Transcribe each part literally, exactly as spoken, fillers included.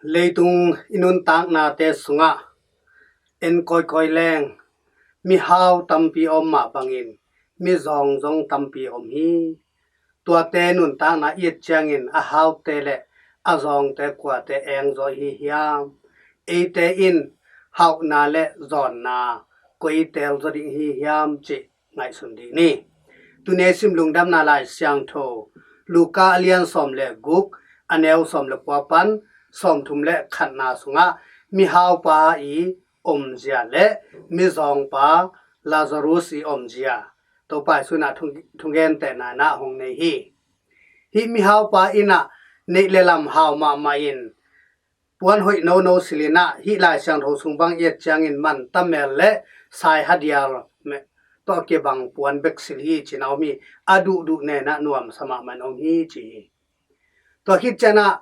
Leitung i nuntaknate sungah en kawikawi leng mihau tampi om mah bangin mizawng zong tampi om hi. Tuate nuntakna i et ciangin a haute le a zawngte kuate engzaw i hi hiam? Eite in hauhna le zawnna koi i teel zaw ding i hi hiam cih ngaihsun dih ni. Tuni i sim Lungdamna Lai Siangtho Luka a lian sawm le guk, a neu sawm le kua pan sawmthum le khatna sungah mihaupa i omzia le mizawngpa Lazarus i omzia Topa Jesu in ah thung, thungentehna in ah hong nei hi. Hih mihaupa in ah neih le lam hau mahmah in puan hoih nono silh in ah, hih Lai Siangtho sung bang i et ciangin man tamel le saihadial tawh a kibang puan bek silh hi ci-in ah om hi. A duhduh nen ah nuamsa mahmah in om hi ci hi. Tua khit ciang ah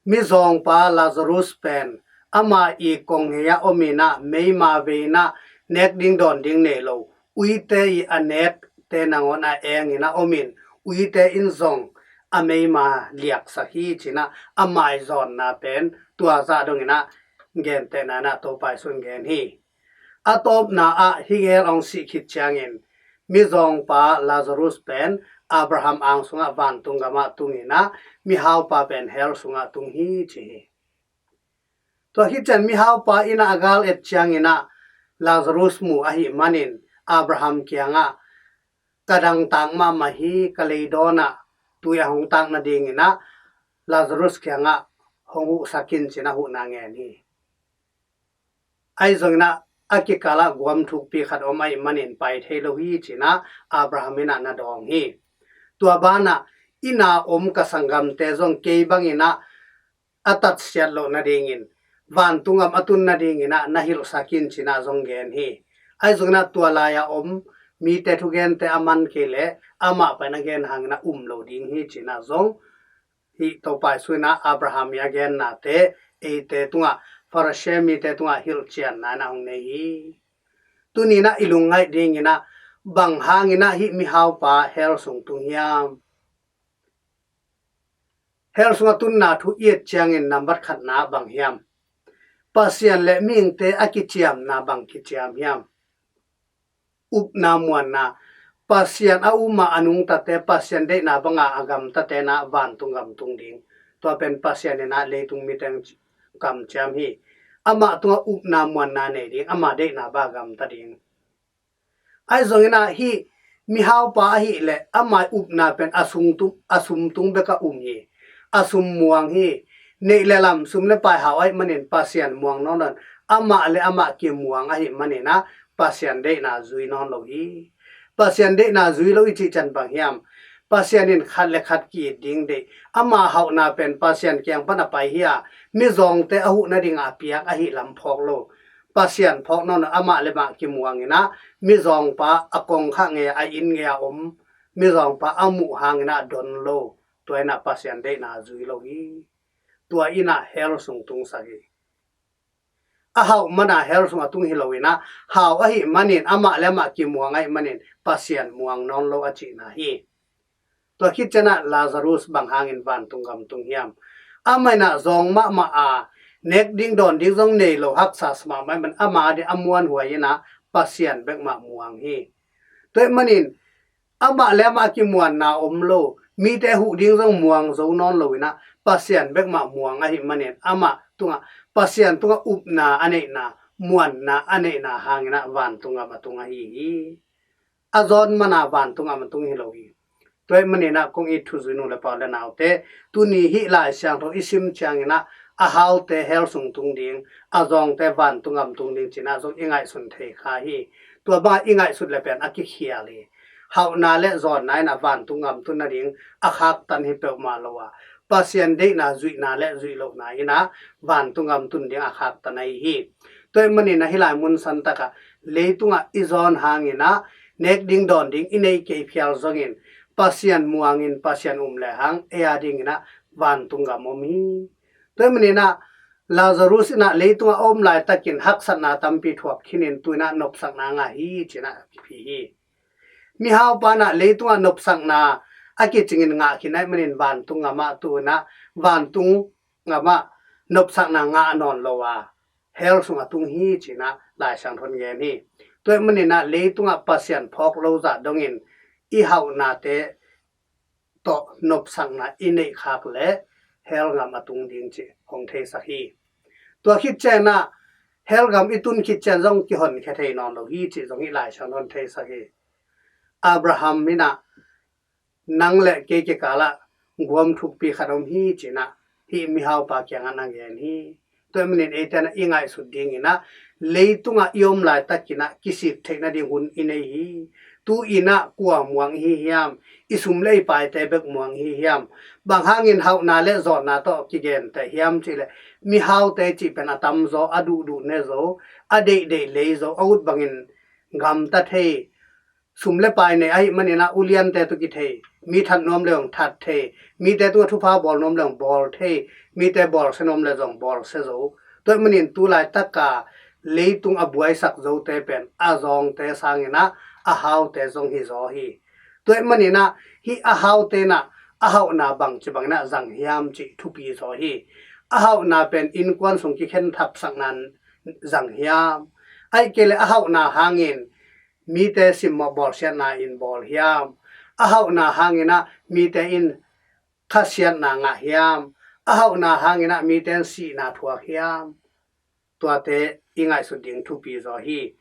mizawngpa Lazarus pen ama i kong ngei ah om in ah, meima vei in ah, nek ding dawn ding nei lo, uite i a nekte nangawn a eng in ah om in, uite in zong a meima liaksak hi ci-in ah ama i zawnna pen tua zah dong in ah gentehna in ah Topa Jesu in gen hi. A tawpna ah hih gel hong sih khit ciangin mizawngpa Lazarus pen Abraham ang sungah vantung gamah tung in ah, mihaupa pen hell sungah tung hi ci hi. Tua khit ciang mihaupa in ah a gal et ciangin ah Lazarus mu ahih manin Abraham kiangah, ka dangtak mahmah hi, ka leidawn ah tui a hong tak nading in ah Lazarus kiangah hong huhsak in ci-in ah huhna ngen hi. Ahi zongin ah a kikal ah guam thukpi khat om ahih manin pai thei lo hi ci-in ah Abraham in ah na dawng hi. Tua ban ah inn ah om ka sanggamte zong kei bangin ah a tatsiat loh nadingin vantung gam a tun nadingin ah na hilhsak in ci-in ah zong gen hi. Ahi zongin ah tua lai ah om mite thugente a man kei leh amah pai na gen hangin ah um lo ding hi ci-in ah zong hih Topa Jesu in ah Abraham i a gennate eite tungah, Farasi mite tungah hilhcianna in ah hong nei hi. Tuni in ah i lungngaih dingin ah bang hangin ah hih mihaupa hell sung tung hiam? Hell sungah tunna thu i et ciangin nambat khatna bang hiam? Pasian le mihingte a kiciamna bang kiciam hiam? Upna muanna, Pasian a um a a nungtate, Pasian deihna banga a gamtate in ah vantung gam tung ding. Tua pen Pasian in ah leitung mite kamciam hi. Amah tungah upna muanna nei ding, ama deihna banga gamta ding. Ahi zongin ah hih mihaupa ahih leh ama upna pen a sumtung, a sumtung bekah um hi. A sum muang hi. Neih le lam, sum le pai hau ahih manin Pasian muang nawn lo in, amah le amah kimuang ahih manin ah Pasian deihna zui nawn lo hi. Pasian deihna zui lo i cih ciang bang hiam? Pasian in khat le khat ki-it ding deih. Ama hauhna pen Pasian kiang pan a pai hi a, mizawngte a huh nadingah a piak ahih lam phawk lo. Pasian phawk nawn lo, amah le amah kimuang in ah, mizawngpa a kongkhak ngei a, a inn ngei a om mizawngpa a muh hangin ah don lo. Tua in ah Pasian deihna zui lo hi. Tua in ah hell sung tungsak hi. A hauh man a hell sungah tung hi lo in ah, hau ahih manin, amah le amah kimuang ahih manin Pasian muang nawn lo a cihna hi. Tua khit ciang ah Lazarus bang hangin vantung gam tung hiam? Amah in ah zawng mahmah a, nek ding dawn ding zong nei lo, haksa sa mahmah ahih manin ama ading a muanhuai in ah Pasian bek mah muang hi. Tua ahih manin amah le amah a kimuanna om lo, mite huh ding zong muang zo nawn lo in ah Pasian bek mah muang ahih manin amah tungah, Pasian tungah upna a neihna, muanna a neihna hangin ah vantung gam a tung ahi hi. A zawn man a vantung gam a tung hi lo hi. Tua ahih manin ah kong it thuzui nu le pa u le naute, tuni hih Lai Siangtho i sim ciangin ah a haute hell sung tung ding, a zawngte vantung gam tung ding ci-in ah zong i ngaihsun thei kha hi. Tua bangah i ngaihsut le pen a kikhial hi. Hauhna le zawnna in ah vantung gam tun nading a khaktan hi peuhmah lo a, Pasian deihna zuihna le zuih lohna in ah vantung gam tun ding a khaktan ahi hi. Tua ahih manin ah hih lai mun santak ah leitungah i zawn hangin ah nek ding dawn ding i neih kei phial zongin, Pasian muangin, Pasian um lehang ei adingin ah vantung gam om hi. Tua ahih manin ah Lazarus in ah leitungah a om laitakin haksatna tampi thuak khin in tu in ah nopsakna ngah hi ci-in ah kiphi hi. Mihaupa in ah leitungah nopsakna a kicingin ngah khin ahih manin vantung gam ah tu in ah, vantung gam ah nopsakna ngah nawn lo a, hell sung a tung hi ci-in ah Lai Siangtho in gen hi. Tua ahih manin ah leitungah Pasian phawk lo zah dongin i hauhnate tawh nopsakna i neih khak leh hell gam a tung ding cih hong theisak hi. Tua khit ciangin ah hell gam i tun khit ciang zong kihonkhia thei nawn lo hi cih zong hih Lai Siangtho in theisak hi. Abraham in ah nang le kei kikal ah guam thukpi khat om hi ci-in ah hih mihaupa kiangah na gen hi. Tua ahih manin eite in ah i ngaihsut dingin ah leitungah i om laitakin ah kisik theih nading hun i nei hi. Tu-in ah kua muang i hi hiam? I sum le i paite bek muang i hi hiam? Bang hangin hauhna le zawnna tawh kigen teh hiam cih leh mihaute cih pen a tamzaw, a duhduh ne zo, a deihdeih lei zo, a ut bangin gamta thei, sum le pai nei ahih manin ah uliante tawh kithei, mi that nuam le hong that thei, mite tungah thupha bawl nuam le hong bawl thei, mite bawlsia nuam le zong bawlsia zo. Tua ahih manin tu laitak a leitung a buaisak zote pen a zawngte sangin ah a haute zong hi zaw hi. Tua ahih manin ah hih a haute in ah a hauhna bangci bangin ah zang hiam cih thupi zaw hi. A hauhna pen innkuan sung kikhen thapsakna in zang hiam? Ahih kei leh a hauhna hangin mite simmawh bawlsiatna in bawl hiam? A hauhna hangin ah mite in khasiatna ngah hiam? A hauhna hangin ah mite in sihna thuak hiam? Tuate i ngaihsut ding thupi zaw hi.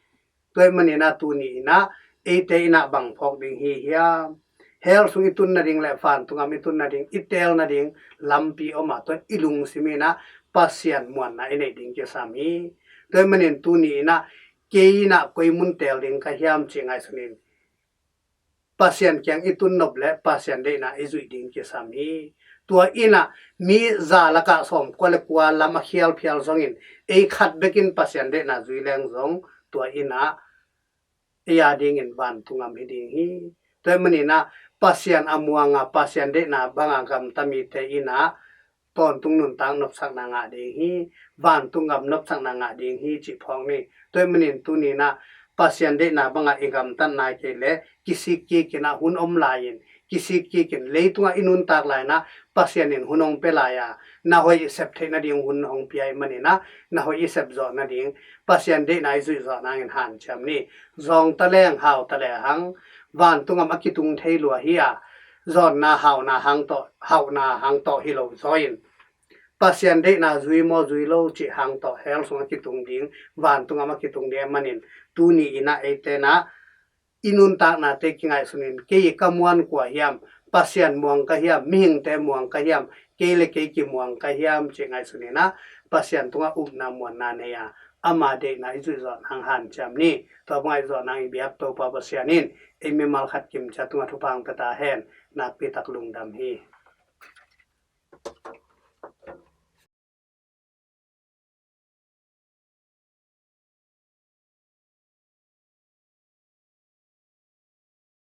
Tua ahih manin ah tuni in ah eite in ah bang phawk ding hi hiam? Hell sung i tun nading le vantung gam i tun nading, i teel nading lampi om a, tua i lungsim in ah Pasian muanna i neih ding kisam hi. Tua ahih manin tuni in ah kei in ah koi mun teel ding ka hiam cih ngaihsun in Pasian kiang i tun nop leh Pasian deihna i zuih ding kisam hi. Tua in ah mi za lakah sawmkua le kua lam a khial phial zongin ei khat bekin Pasian deihna zui leng zong tua in ah ei a dingin vantung gam hi ding hi. Tua ahih manin ah Pasian a muang a Pasian deihna bang a gamta mite in ah tawntung nuntak nopsakna ngah ding hi, vantung gam nopsakna ngah ding hi cih phawk ni. Tua ahih manin tuni in ah Pasian deihna bang a i gamtat nai kei leh kisik kik in ah hun om lai-in, kisik kik in, leitungah i nuntak lai-in ah Pasian in hun hong pia lai a, na hoih i sep theih nading hun hong pia ahih manin ah na hoih i sep zawh nading Pasian deihna i zuih zawh nangin hanciam ni. Zawng ta leng hau ta lehang vantung gam a kitung thei lua hi a, zawnna hauhna hang tawh, hauhna hang tawh hi lo zaw in Pasian deihna zui maw zui lo cih hang tawh hell sung a kitung ding, vantung gam a kitung ding ahih manin tuni in ah eite in ah i nuntaknate kingaihsun in kei ka muan kua hiam, Pasian muang ka hiam, mihingte muang ka hiam, kei le kei kimuang ka hiam cih ngaihsun in ah Pasian tungah upna muanna nei a, ama deihna i zuih zawh nang hanciam ni. Tua bang a i zuih zawh nang i biak Topa Pasian in ei mimal khat kimciat tungah thupha hong pia ta hen. Nakpi tak lungdam hi.